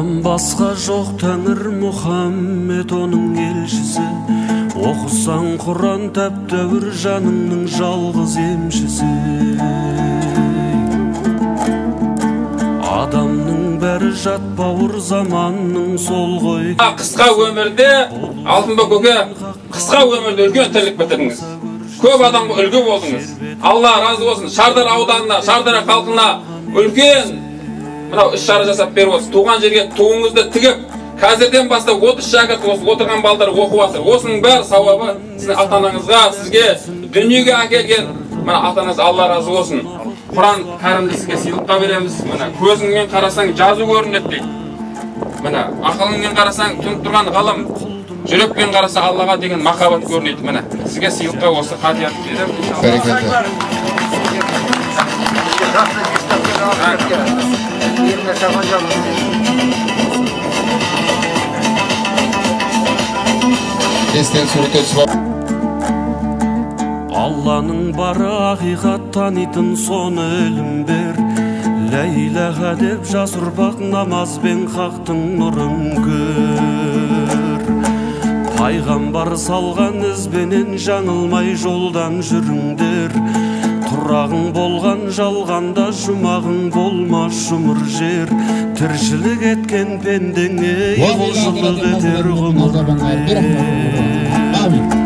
Алладан басқа жоқ тәңір, Мұхаммед оның елшісі. Оқысаң Құран тәп-тәуір, жаныңның жалғыз емшісі. Адамның бәрі жат бауыр, заманның сол ғой. Қысқа өмірде, Алтынбек көке, қысқа өмірде үлкен тірлік бітірдіңіз. Көп адамға үлгі болдыңыз. Алла разы болсын. Шардара ауданына, Шардара халқына үлкен мынау іс-шара жасап беріп отырсыз. Туған жерге туыңызды тігіп, қазірден бастап 30 шәкірт осы отырған балдар оқып жатыр. Осының бәрі сауабы сіздің ата-анаңызға, сізге дүниеге әкелген мына ата-анаңыз, Алла разы болсын. Құран кәрімді сізге сыйлыққа береміз. Мына көзіңмен қарасаң жазу көрінеді дейді. Мына ақылыңмен қарасаң тұнып тұрған ғылым, жүрекпен қараса Аллаға деген махаббат көрінеді. Міне сізге сыйлыққа осы хадият береміз. Алланың бары ақиқат танитын, соны ілім бер. Лә иләһә деп жас ұрпақ намазбен хақтың нұрын көр. Пайғамбар салған ізбенен жаңылмай жолдан жүріңдер. Тұрағың болған жалғанда, жұмағың болмас жұмыр жер. Тіршілік еткен пендеңе құлшылық етер ғұмыр. Амин.